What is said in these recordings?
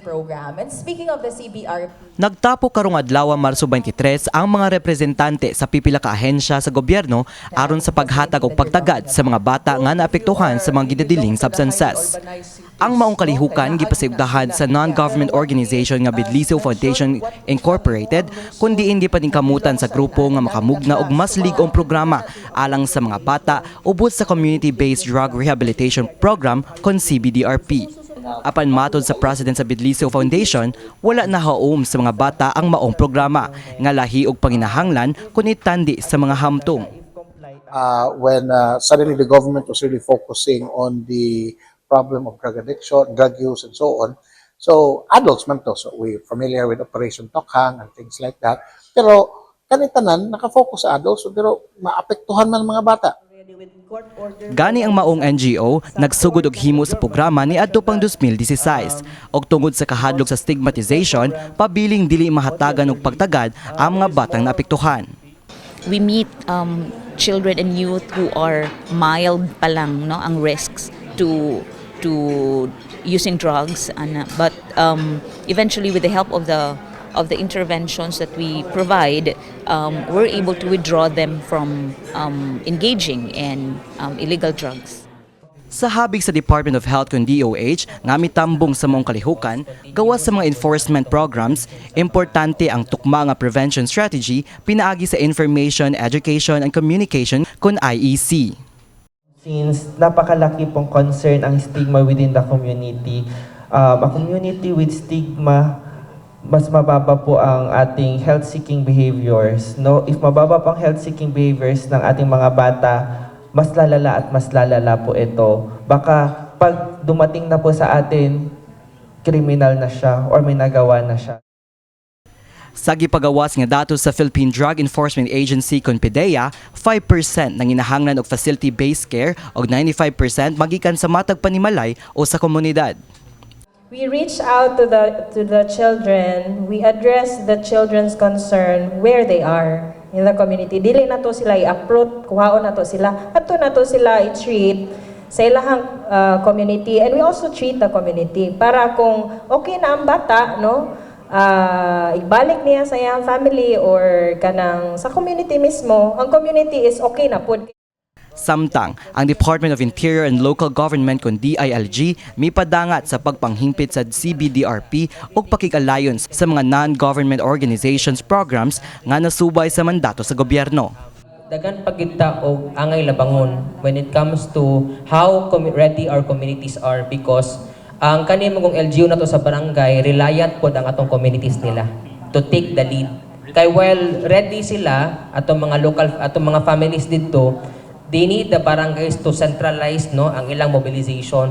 Program. And speaking of the CBRP, Nagtapo karong adlaw, Marso 23, ang mga representante sa pipila ka ahensya sa gobyerno aron sa paghatag og pagtagad sa mga bata nga naapektuhan sa mga ginadiling substances. Ang maong kalihukan gipasiugdahan sa non-government organization nga Bidlisiw Foundation Incorporated, kun diin gipaningkamutan sa grupo nga makamugna og mas lig-ong programa alang sa mga bata ubos sa Community-Based Drug Rehabilitation Program kon CBDRP. Apan matod sa president sa Bidlisiw Foundation, wala na haom sa mga bata ang maong programa nga lahi og panginahanglan kun itandi sa mga hamtong. When suddenly the government was really focusing on the problem of drug addiction, drug use, and so on. So, adults man to. So, we familiar with Operation Tokhang and things like that. Pero, kani tanan, nakafocus sa adults, pero maapektuhan man ang mga bata. Gani ang maong NGO nagsugod og himo sa programa niadto pang 2016 og tungod sa kahadlok sa stigmatization, pabiling dili mahatagan og pagtagad ang mga batang naapektuhan. We meet children and youth who are mild pa lang, no, ang risks to using drugs and but eventually, with the help of the interventions that we provide, we're able to withdraw them from engaging in illegal drugs. Sa habig sa Department of Health kun DOH nga mitambong sa maong kalihukan, gawas sa mga enforcement programs, importante ang tukma nga prevention strategy pinaagi sa Information, Education and Communication kun IEC. Since napakalaki pong concern ang stigma within the community. A community with stigma, mas mababa po ang ating health-seeking behaviors. No? If mababa po ang health-seeking behaviors ng ating mga bata, mas lalala at mas lalala po ito. Baka pag dumating na po sa atin, criminal na siya or may nagawa na siya. Sa gipagawas nga datos sa Philippine Drug Enforcement Agency kon PDEA, 5% nanginahanglan og facility-based care og 95% magikan sa matag panimalay o sa komunidad. We reach out to the children, we address the children's concern where they are in the community. Dili nato sila i-approach, kuhaon nato sila, adto nato sila i-treat sa ilahang community, and we also treat the community para kung okay na ang bata, no, ibalik niya sa iyang family or kanang sa community mismo, ang community is okay na pud. Samtang, ang Department of Interior and Local Government kon DILG mipadangat sa pagpanghingpit sa CBDRP ug pakig-alayon sa mga non-government organizations programs nga nasubay sa mandato sa gobyerno. Daghan pa gyud ta og angay labangon when it comes to how ready our communities are, because ang kani mong LGU nato sa barangay, reliant pod ang atong communities nila to take the lead. Kay while ready sila, atong mga local, atong mga families didto, they need the barangays to centralize, no, ang ilang mobilization.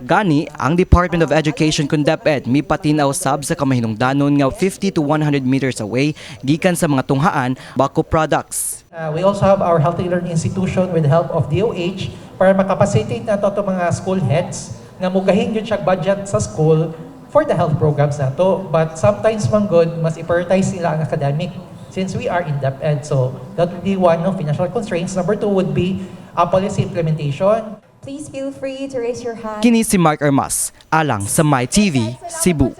Gani, ang Department of Education kun DepEd mipatinaw sab sa kamahinungdanon nga 50 to 100 meters away gikan sa mga tunghaan bako products. We also have our Healthy Learning Institution with the help of DOH para makapacitate nato itong mga school heads nga mugahin gyud siya budget sa school for the health programs nato. But sometimes man gud, mas i-prioritize nila ang academic since we are in DepEd. So that would be one, no, financial constraints. Number two would be policy implementation. Please feel free to raise your hand. Kini si Mark Armas, alang sa My TV, Cebu.